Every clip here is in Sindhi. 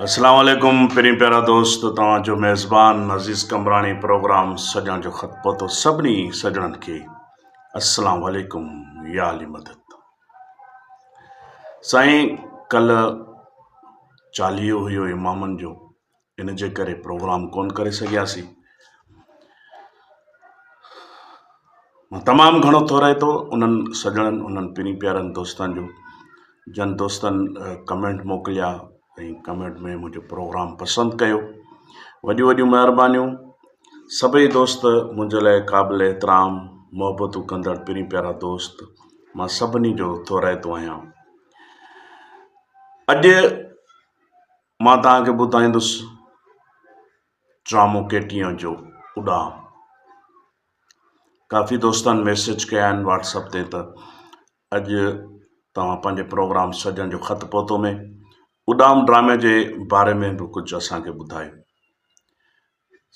اسلام عليڪم پرين پيارا دوست توهان جو ميزبان عزيز قمبراڻي پروگرام سڄڻ جو خط پهتو سڀني سڄڻن کي اسلام عليڪم يا علي مدد سائين ڪل چاليهو هيو امامن جو ان جي ڪري پروگرام ڪون ڪري سگهياسين مان تمام گهڻو ٿورائتو انهن سڄڻن انهن پرين پيارن دوستن جو جن دوستن ڪمينٽ موڪليا ۽ ڪمينٽ ۾ منهنجو پروگرام پسند ڪيو وڏيون وڏيون مهربانيون سڀئي دوست منهنجي لاء قابل احترام محبتون ڪندڙ پرين پيارا دوست مان سڀني جو ٿورائتو آهيان اڄ مان توهان کي ٻڌائيندس ڊرامو ڪي ٽي اين جو اڏام. ڪافي دوستن ميسيج ڪيا آهن واٽس اپ تي ته اڄ توهان پنهنجي پروگرام سڄڻ جو خط پهتو ۾ اڏام ڊرامي جي باري ۾ به ڪجهه اسان کي ٻڌايو.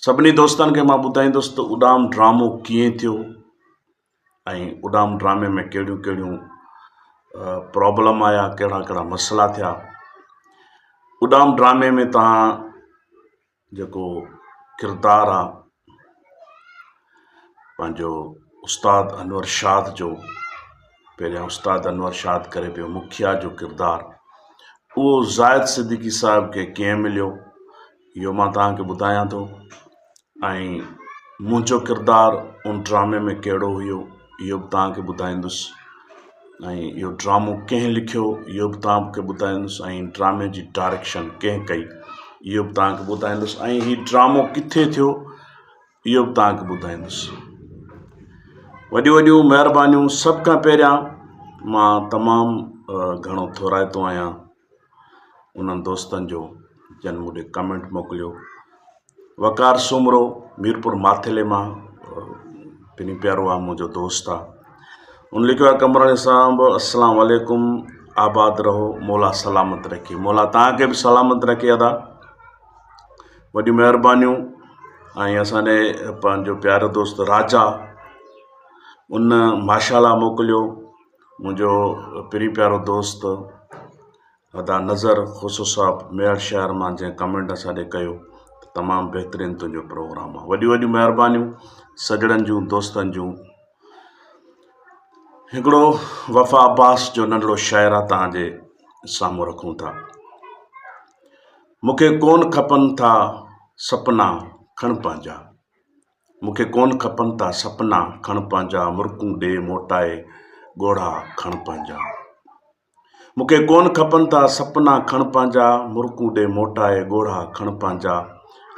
سڀني دوستن کي مان ٻڌائيندس ته اڏام ڊرامو ڪيئن ٿيو ۽ اڏام ڊرامي ۾ ڪهڙيون ڪهڙيون پرابلم آيا ڪهڙا ڪهڙا مسئلا ٿيا اڏام ڊرامي ۾ توهان جيڪو ڪردار آ پنهنجو استاد انور شاد جو پهريان استاد انور شاد ڪري پيو مکيا جو ڪردار اهو زاهد صديقي صاحب کي ڪيئن مليو اهو مان توهان کي ٻڌايان ٿو ۽ منهنجو ڪردار ان ڊرامي ۾ ڪهڙو هيو اهو به توهان کي ٻڌائيندس ۽ اهو ڊرامو ڪنهن لکيو اهو به توهان کي ٻڌائيندس ۽ ڊرامي جي ڊائريڪشن ڪنهن ڪئي اهو به توهان کي ٻڌائيندس ۽ هي ڊرامو ڪٿي ٿيو اهو به توهان کي ٻڌائيندس وڏيون وڏيون مهربانيون سڀ کان پهريان مان تمام گهڻو ٿورائتو آهيان انهن دوستن جو جن مون ڏي ڪمينٽ موڪليو وقار سومرو ميرپور ماٿيلي مان پني پيارو آ منهنجو دوست آ ان لکيو آ قمبراڻي صاحب السلام عليڪم آباد رهو مولا سلامت رکي مولا توهان کي به سلامت رکي ادا وڏيون مهربانيون ۽ اسان ڏي پنهنجو پيارو دوست راجا ان ماشاءالله موڪليو منهنجو پرين پيارو دوست ادا نظر کوسو صاحب ميهڙ شهر مان جنهن ڪمينٽ اسان ڏي ڪيو ته تمام بهترين تنهنجو پروگرام آهي وڏيون وڏيون مهربانيون سڄڻن جون دوستن جون هڪڙو وفا عباس جو ننڍڙو شاعر آهي توهان جي سامهون رکون ٿا مونکي ڪون کپن ٿا سپنا کڻ پنهنجا مون کي ڪونه کپن ٿا سپنا، کڻ پنهنجا مرڪون ڏي موٽائي ڳوڙها کڻ پنهنجا. مون کي ڪونه کپن ٿا سپنا، کڻ پنهنجا مرڪون ڏي موٽائي ڳوڙها کڻ پنهنجا.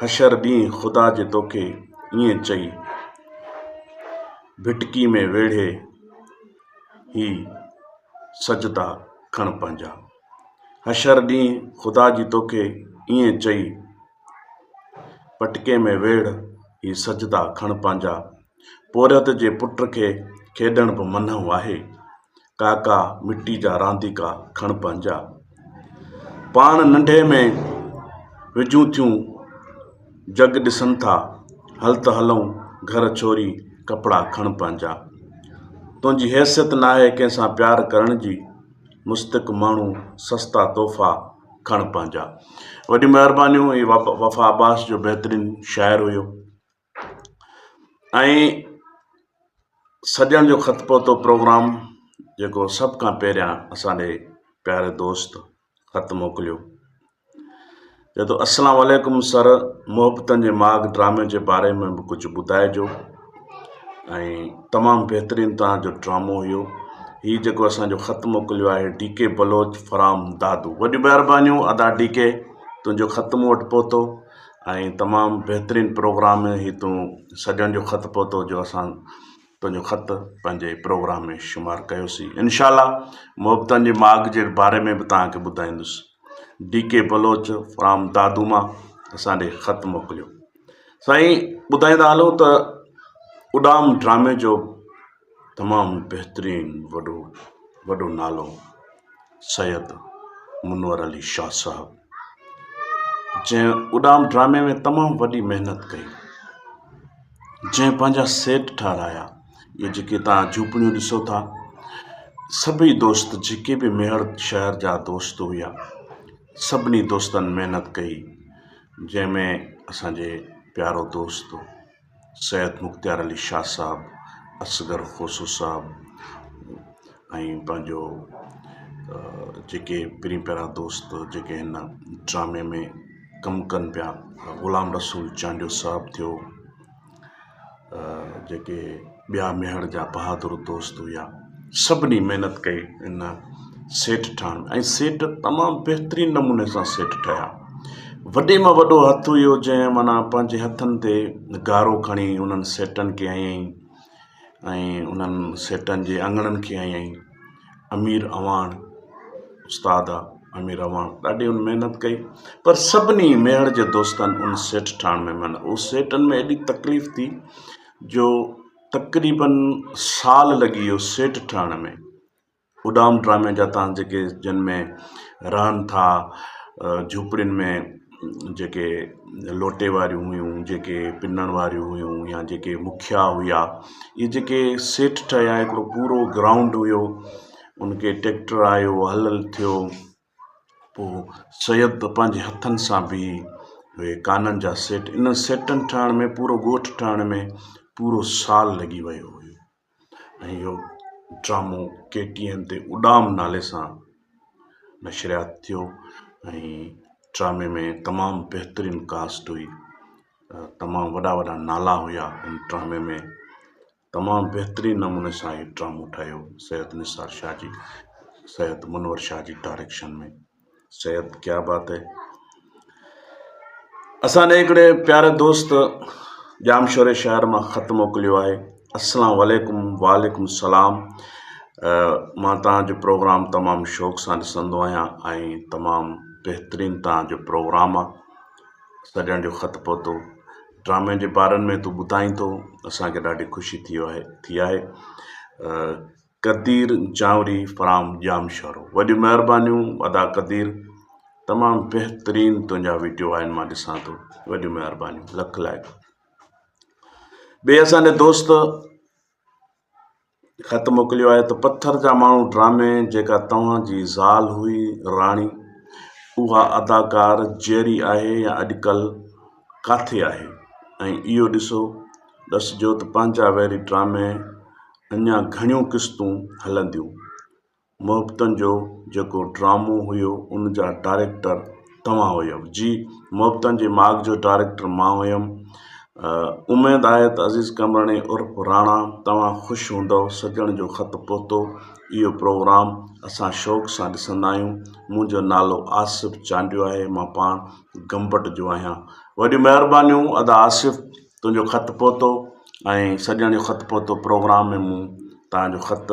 حشر ڏينهن خدا جي توکي ائين چئي ڀٽڪي ۾ ويڙهي هي سجدا کڻ پنهنجا. حشر ڏينهن خدا جي توکي ائين چئي پٽڪي ۾ ويڙهه هي سجدا کڻ پنهنجا. پورهيت جي پٽ کي کيڏڻ به منع آهي. ڪاڪا مٽي جا رانديڪا کڻ پنهنجا. پاڻ ننڍي ۾ وجهون ٿيون جڳ ڏسن ٿا. هل ته هلون گهر ڇوري ڪپڙا کڻ پنهنجا. تنهنجي حيثيت ناهي ڪنهن سان پيار ڪرڻ جي. مستق ماڻهو سستا تحفا کڻ پنهنجا. وڏيون مهربانيون هي وفا عباس جو بهترين شاعر هيو ۽ سڄڻ جو خط پهتو پروگرام جيڪو سڀ کان پهريان اسان ڏي پياري دوست خط موڪليو چئي ٿو السلام عليڪم سر محبتن جي ماڳ ڊرامي جي باري ۾ به ڪجهه ٻڌائجو ۽ تمام بهترين توهان جو ڊرامو هيو هي جيڪو اسان جو خط موڪليو آهي D K Baloch from Dadu وڏيون مهربانيون ادا ڊي ڪي تنهنجو خط مون وٽ پهتو ۽ تمام بهترين پروگرام هي تون سڄڻ جو خط پهتو جو اسان تنهنجو خط پنهنجي پروگرام ۾ شمار ڪيوسين. انشاء الله محبتن جي ماڳ جي باري ۾ به توهان کي ٻڌائيندس. D K Baloch from Dadu مان اسان ڏي خط موڪليو. سائين ٻڌائيندا هلو ته اڏام ڊرامي جو تمام بهترين وڏو وڏو نالو سيد منور علي شاهه صاحب جنهن اڏام ڊرامي ۾ تمام وڏي محنت ڪئي. جنهن پنهنجا سيٽ ٺهرايا اهي جيڪي توهان جهوپڙيون ڏسو ٿا سڀئي دوست جيڪي به ميهڙ شهر جا دوست هيا. سڀني دوستن محنت ڪئي جنهن ۾ اسان جي پيارو دوست سيد مختيار علي شاهه صاحب، اصغر کوسو صاحب ۽ پنهنجو جيڪي پرين پيارا دوست جيڪي هن ڊرامي ۾ ڪم ڪن پيا غلام رسول چانڊيو صاحب ٿيو جيڪي ٻيا ميهڙ جا بهادر دوست هيا سڀني محنت ڪئي ان سيٽ ٺاهڻ ۾ ۽ سيٽ تمام بهترين نموني سان سيٽ ٺهيا وڏي مان وڏو هٿ هيو جنهن معنيٰ پنهنجي هٿن تي گارو کڻي انهن سيٽن کي هنيائين ۽ انهن سيٽن جي اڱڻن کي هنيائين امير اعواڻ استاد آ امير اعواڻ ڏاڍي ان محنت ڪئي پر سڀني ميهڙ جي دوستن ان سيٽ ٺاهڻ ۾ محنت اهو سيٽن ۾ ايڏي تڪليف ٿي جو تقريبن سال لڳي ويو سيٽ ٺهڻ ۾ اڏام ڊرامي جا تان جيڪي جن ۾ رهن ٿا جهوپڙين ۾ جيڪي لوٽي واريون هيون جيڪي پنڻ واريون هيون يا جيڪي مکيا هيا اهي جيڪي سيٽ ٺهيا هڪڙو پورو گرائونڊ هيو ان کي ٽريڪٽر آيو هل هل ٿيو پوء سيد پنهنجي هٿن سان به اهي ڪانن جا سيٽ ان سيٽن ٺهڻ ۾ پورو ڳوٺ ٺهڻ ۾ پورو سال لڳي ويو هيو ۽ اهو ڊرامو ڪي ٽي اين تي اڏام نالي سان نشريات ٿيو ۽ ڊرامي ۾ تمام بهترين ڪاسٽ هئي تمام وڏا وڏا نالا هيا ان ڊرامي ۾ تمام بهترين نموني سان اهو ڊرامو ٺهيو سيد نثار شاهه جي سيد منور شاهه جي ڊائريڪشن ۾ سيد ڪيا بات هي اسان ڏي هڪڙي پياري دوست ڄامشوري شهر مان خط موڪليو آهي السلام عليڪم وعليڪم السلام مان توهان جو پروگرام تمام شوق سان ڏسندو آهيان ۽ تمام بهترين توهان جو پروگرام آهي سڄڻ جو خط پهتو ڊرامي جي بارن ۾ تون ٻڌائين ٿو اسانکي ڏاڍي خوشي ٿي آهي ٿي آهي قدير چانوري فرام ڄامشورو وڏيون مهربانيون ادا قدير تمام بهترين تنهنجا ويڊيو آهن مان ڏسان ٿو وڏيون مهربانيون لک لائق ٻي اسان جي دوست خط موڪليو آهي ته پٿر جا ماڻهو ڊرامي جيڪا توهان جي زال هئي راڻي اها اداڪار جيئري آهي يا اڄڪلهه ڪاٿي آهي ۽ اهو ڏسو ڏسجو ته پنهنجا ويري ڊرامي اڃا گهڻيون قسطون هلنديون. محبتن جو جيڪو ڊرامو هيو ان جا ڊائريڪٽر توهان هيو. جي محبتن جي ماڳ جو ڊائريڪٽر مان هيم. اميد آهي ته عزيز قمبراڻي عرف راڻا توهان خوش هوندؤ. سڄڻ جو خط پهتو. اهو پروگرام اسان شوق سان ڏسندا آهيون. منهنجو نالو آصف چانڊيو آهي مان پاڻ گمبٽ جو آهيان. وڏيون مهربانيون ادا آصف. تنهنجو خط پهتو ۽ سڄڻ جو خط پهتو پروگرام ۾ مون توهان جو خط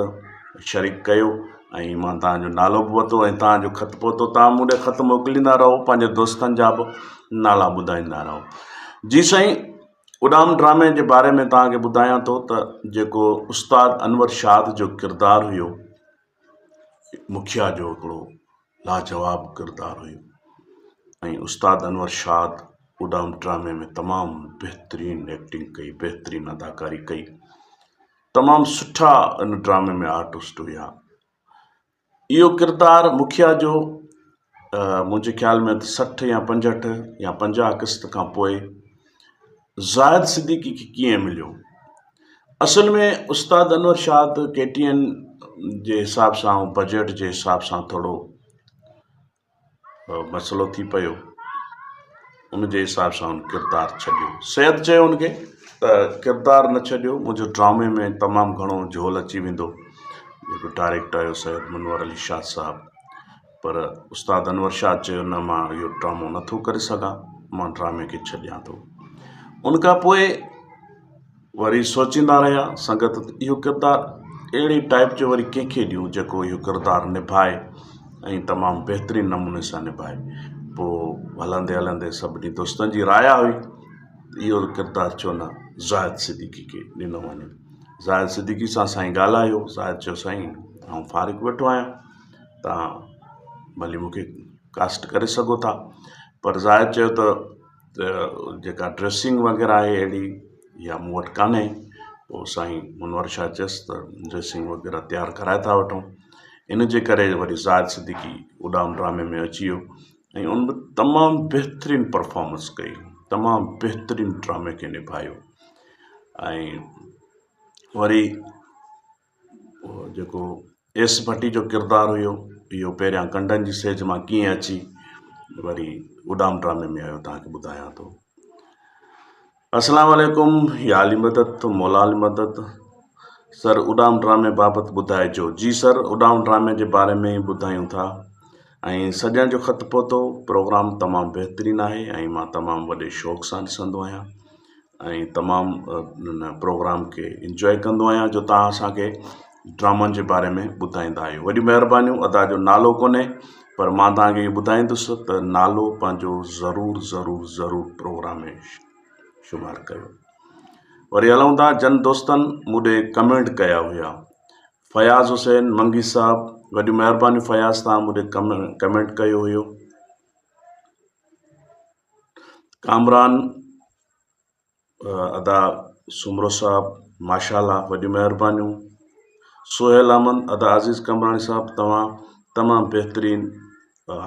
شريڪ ڪيو ۽ مان توهان جو نالو به ورتو ۽ توهان جو خط پهتو توهان مون ڏي خط موڪليندا رهو پنهنجي دوستن جا به نالا ٻڌائيندا رهو جي سائين اڏام ڊرامي جي باري ۾ توهان کي ٻڌايان ٿو ته جيڪو استاد انور شاد جو ڪردار هيو مکيا جو هڪڙو لاجواب ڪردار هيو ۽ استاد انور شاد اڏام ڊرامي ۾ تمام بهترين ايڪٽنگ ڪئي بهترين اداڪاري ڪئي تمام سٺا ان ڊرامي ۾ آرٽسٽ هيا اهو ڪردار مکيا جو منهنجي خيال ۾ ته 60 يا 65 يا 50 قسط کان پوء زاهد صديقي کي ڪيئن مليو؟ اصل ۾ استاد انور شاد ڪي ٽي اين جي حساب سان ۽ بجيٽ جي حساب سان ٿورو مسئلو ٿي پيو ان جي حساب سان ان ڪردار ڇڏيو سيد چيو ان کي ته ڪردار نه ڇڏيو منهنجو ڊرامي ۾ تمام گهڻو جهول اچي ويندو جيڪو ڊائريڪٽر آهيو سيد منور علي شاهه صاحب پر استاد انور شاهه چيو نه مان اهو ڊرامو نٿو ڪري سگهان مان ڊرامي کي ڇڏيان ٿو ان کان پوء وري سوچيندا رهيا سنگت اهو ڪردار اهڙي ٽائپ جو وري ڪنهن کي ڏيون جيڪو اهو ڪردار نڀائي ۽ تمام بهترين نموني سان نڀائي پوء هلندي هلندي سڀني دوستن جي رايا هئي اهو ڪردار ڇو نه زاهد صديقي کي ڏنو وڃي زاهد صديقي سان سائين ڳالهايو زاهد چيو سائين آئون فارغ ويٺو آهيان توهان ڀلي مون کي ڪاسٽ ڪري سگهو ٿا پر زاهد چيو ته جيڪا ڊريسنگ وغيره آهي اهڙي اها مون وٽ ڪانهي پوءِ سائين منور شاهه چيس ته ڊريسنگ وغيره تيار ڪرائي ٿا وٺون ان جي ڪري وري زاهد صديقي اڏام ڊرامي ۾ اچي ويو. ۽ ان به تمام بهترين پرفارمنس ڪئي تمام بهترين ڊرامي کي نڀايو ۽ وري جيڪو ايس ڀٽي جو ڪردار هيو اهو پهريان ڪنڊن جي سيج مان ڪيئن اچي وري اڏام ڊرامي ۾ آيو توهان کي ٻڌايان ٿو السلام عليڪم يا علي مدد مولا علي مدد سر اڏام ڊرامي بابت ٻڌائجو جي سر اڏام ڊرامي جي باري ۾ ٻڌايون ٿا ۽ سڄڻ جو خط پهتو پروگرام تمام بهترين آهي ۽ مان تمام وڏي شوق سان ڏسندو آهيان ۽ تمام ان پروگرام کي انجواء ڪندو آهيان جو توهان اسانکي ڊرامن جي باري ۾ ٻڌائيندا آهيو وڏيون مهربانيون ادا جو نالو ڪونهي پر مان توهان کي اهو ٻڌائيندس ته نالو پنهنجو ضرور ضرور ضرور پروگرام ۾ شمار ڪيو. وري هلون ٿا جن دوستن مون ڏي ڪمينٽ ڪيا هيا. فياض حسين منگي صاحب وڏيون مهربانيون فياض توهان مون ڏي ڪمينٽ ڪيو هيو. ڪامران ادا سومرو صاحب ماشاء الله وڏيون مهربانيون. سهيل احمد ادا عزيز قمبراڻي صاحب توهان تمام بهترين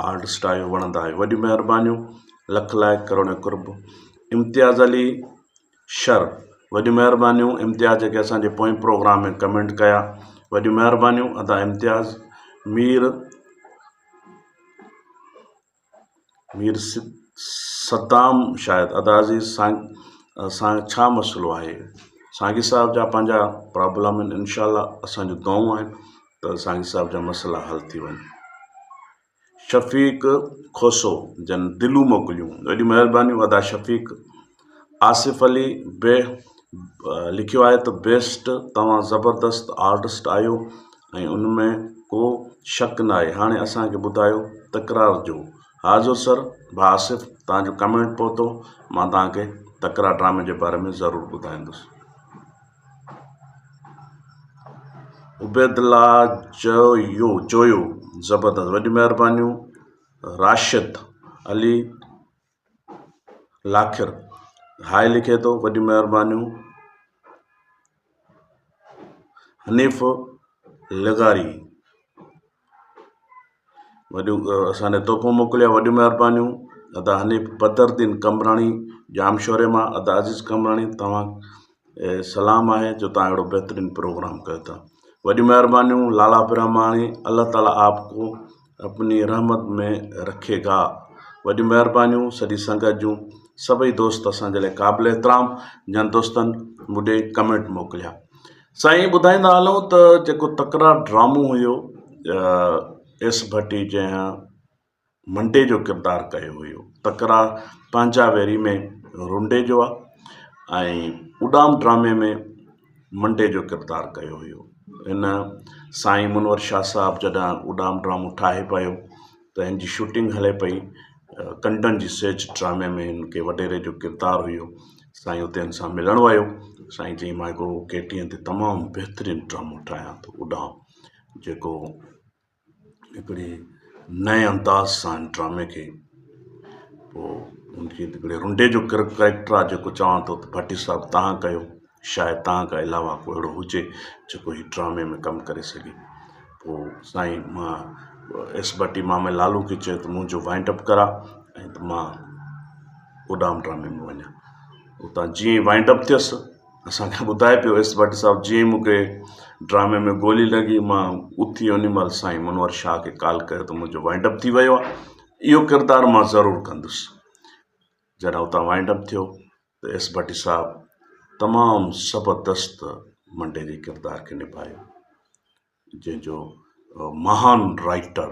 آرٽسٽ آهيو وڻندا آهيو وڏيون مهربانيون لک لائق ڪروڙين قرب امتياز علي شر وڏيون مهربانيون امتياز جيڪي اسان جي پوئين پروگرام ۾ ڪمينٽ ڪيا وڏيون مهربانيون ادا امتياز مير مير صدام شايد ادا عزيز سان سان ڇا مسئلو آهي سانگي صاحب جا پنهنجا پرابلم آهن انشاء الله اسان جون دعائون آهن ته سانگي صاحب جا مسئلا حل ٿي وڃن شفيق کوسو جن دلون موڪليون وڏيون مهربانيون ادا شفيق آصف علي به لکيو آهي ته بيسٽ توهان زبردست آرٽسٽ آهيو ۽ ان ۾ ڪو شڪ نه آهي هاڻي اسان کي ٻڌايو تڪرار جو حاضر سر ڀاء آصف توهان جو ڪمينٽ پهتو مان توهان کي تڪرار ڊرامي جي باري ۾ ضرور ٻڌائيندس عبيدالله چيو چويو زبردست وڏيون مهربانيون راشد علي لاکر هاء لکي ٿو وڏيون مهربانيون حنيف لغاري وڏيون اسان ڏي تحفو موڪليا وڏيون مهربانيون ادا حنيف بدر الدين قمبراڻي ڄامشوري مان ادا عزيز قمبراڻي توهان سلام آهي جو توهان اهڙو بهترين پروگرام ڪيو ٿا وڏيون مهربانيون لالا برهماڻي الله تعالي آپ ڪو اپني رحمت ۾ رکي گا وڏيون مهربانيون سڄي سنگت جون سڀئي دوست اسان جي لاء قابل احترام جن دوستن مون ڏي ڪمينٽ موڪليا سائين ٻڌائيندا هلون ته جيڪو تڪرار ڊرامو هيو ايس ڀٽي جنهن منڊي جو ڪردار ڪيو هيو. تڪرار پنهنجا ويري ۾ رنڊي جو آ ۽ اڏام ڊرامي ۾ منڊي جو ڪردار ڪيو هيو. هن سائين منور شاهه صاحب جڏهن اڏام ڊرامو ٺاهي پيو ته هن جي شوٽنگ هلي پئي ڪنڊن جي سيج ڊرامي ۾ هن کي وڏيري جو ڪردار هيو سائين اتي هن سان ملڻ ويو سائين چيائين مان هڪڙو ڪي ٽي اين تي تمام بهترين ڊرامو ٺاهيان ٿو اڏام جيڪو هڪڙي نئين انداز سان ڊرامي کي پوء ان کي هڪڙي رنڊي جو ڪريڪٽر آهي جيڪو چوان ٿو ته ڀٽي صاحب توهان ڪيو شايد توهان کان علاوه ڪو اهڙو هجي جيڪو هي ڊرامي ۾ ڪم ڪري سگهي پوء سائين مان ايس ڀٽي مامي لالو کي چيو ته منهنجو وائنڊ اپ ڪراء ۽ ته مان اڏام ڊرامي ۾ وڃان اتان جيئن ئي وائنڊ اپ ٿيس اسان کي ٻڌائي پيو ايس ڀٽ صاحب جيئن ئي مون کي ڊرامي ۾ گولي لڳي مان اٿي انهي مهل سائين منور شاهه کي ڪال ڪيو ته منهنجو وائنڊ اپ ٿي ويو آهي اهو ڪردار مان ضرور ڪندس جڏهن اتان وائنڊ اپ ٿيو ته ايس ڀٽي صاحب تمام زبردست منڊي جي ڪردار کي نڀايو جنهن جو مهان رائيٽر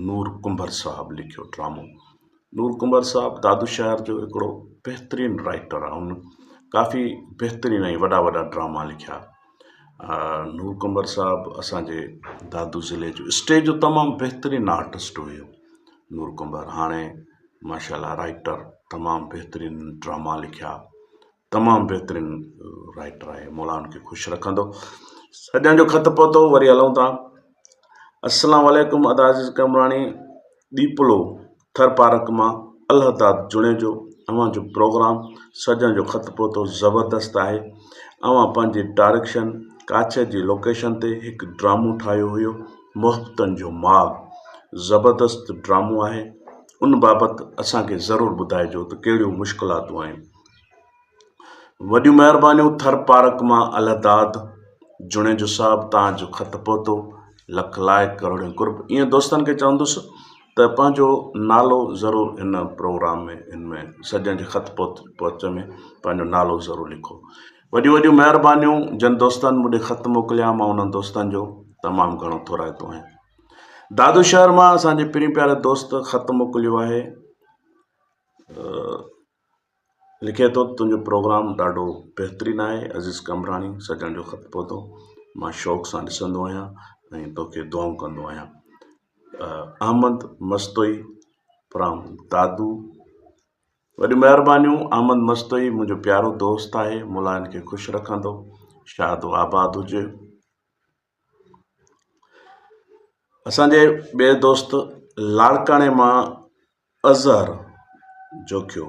نور ڪنڀر صاحب لکيو ڊرامو نور ڪنڀر صاحب دادو شهر جو هڪڙو بهترين رائيٽر آهي هن ڪافي بهترين ۽ وڏا وڏا ڊراما لکيا نور ڪنڀر صاحب اسانجي دادو ضلعي جو اسٽيج جو تمام بهترين آرٽسٽ هيو نور ڪنڀر هاڻي ماشاء الله رائيٽر تمام بهترين ڊراما لکيا تمام بهترين رائيٽر آهي مولا ان کي خوش رکندو سڄڻ جو خط پهتو وري هلون ٿا السلام عليڪم ادا عزيز قمبراڻي ڏيپلو ٿر پارڪ مان الله داد جوڻيجو اوهان جو پروگرام سڄڻ جو خط پهتو زبردست آهي اوهان پنهنجي ڊائريڪشن ڪاڇي جي لوڪيشن تي هڪ ڊرامو ٺاهيو هيو محبتن جو ماڳ زبردست ڊرامو آهي. ان بابت اسان کي ضرور ٻڌائجو ته ڪهڙيون مشڪلاتون آهن. وڏيون مهربانيون ٿر پارڪ مان الهداد جوڻيجو صاحب توهان جو خط پهتو لک لائق ڪروڙين قرب ائين دوستن کي چوندس ته پنهنجو نالو ضرور هن پروگرام ۾ هن ۾ سڄڻ جي خط پهچ ۾ پنهنجو نالو ضرور لکو وڏيون وڏيون مهربانيون جن دوستن مون ڏي خط موڪليا مان انهن دوستن جو تمام گهڻو ٿورائتو آهيان دادو شهر مان اسان جي پرين پياري دوست خط موڪليو آهي لکي ٿو تنهنجو پروگرام ڏاڍو بهترين آهي عزيز قمبراڻي سڄڻ جو خط پهتو مان شوق سان ڏسندو آهيان ۽ توکي دعائون ڪندو آهيان احمد مستوئي فرام دادو وڏيون مهربانيون احمد مستوئي منهنجو پيارو دوست آهي مولا هن کي خوش رکندو شاد و آباد هجي اسانجي ٻئي دوست لاڙڪاڻي مان اظهر جوکيو،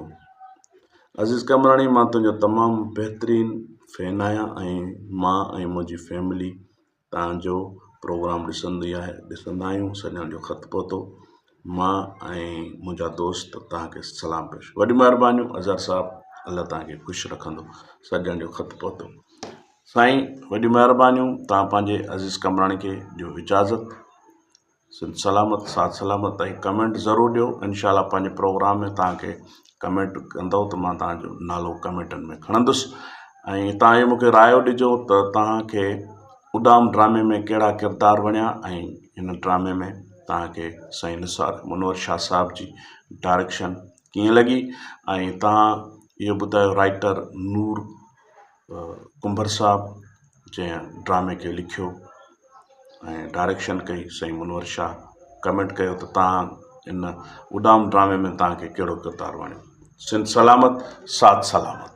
عزيز قمبراڻي مان تنهنجو تمام بهترين فين آهيان ۽ مان ۽ منهنجي فيملي توهان جو پروگرام ڏسندي آهي ڏسندا آهيون سڄڻ جو خط پهتو مان ۽ منهنجا دوست توهان کي سلام پيش وڏيون مهربانيون اظهر صاحب الله توهان کي خوش رکندو سڄڻ جو خط پهتو سائين وڏيون مهربانيون توهان پنهنجي عزيز قمبراڻي کي ڏيو اجازت سنڌ سلامت ساٿ سلامت ۽ ڪمينٽ ضرور ڏيو انشاء الله پنهنجي پروگرام ۾ توهان کي ڪمينٽ ڪندو ته مان توهان جو نالو ڪمينٽن ۾ کڻندس ۽ توهان اهو مونکي رايو ڏجو ته توهان کي اڏام ڊرامي ۾ ڪهڙا ڪردار وڻيا ۽ هن ڊرامي ۾ توهان کي سائين نثار منور شاهه صاحب جي ڊائريڪشن ڪيئن لڳي ۽ توهان اهو ٻڌايو رائٽر نور ڪنڀر صاحب جنهن ڊرامي کي لکيو ۽ ڊائريڪشن ڪئي سائين منور شاهه ڪمينٽ ڪيو ته توهان ان اڏام ڊرامي ۾ توهان کي ڪهڙو ڪردار وڻيو سنڌ سلامت ساٿ سلامت.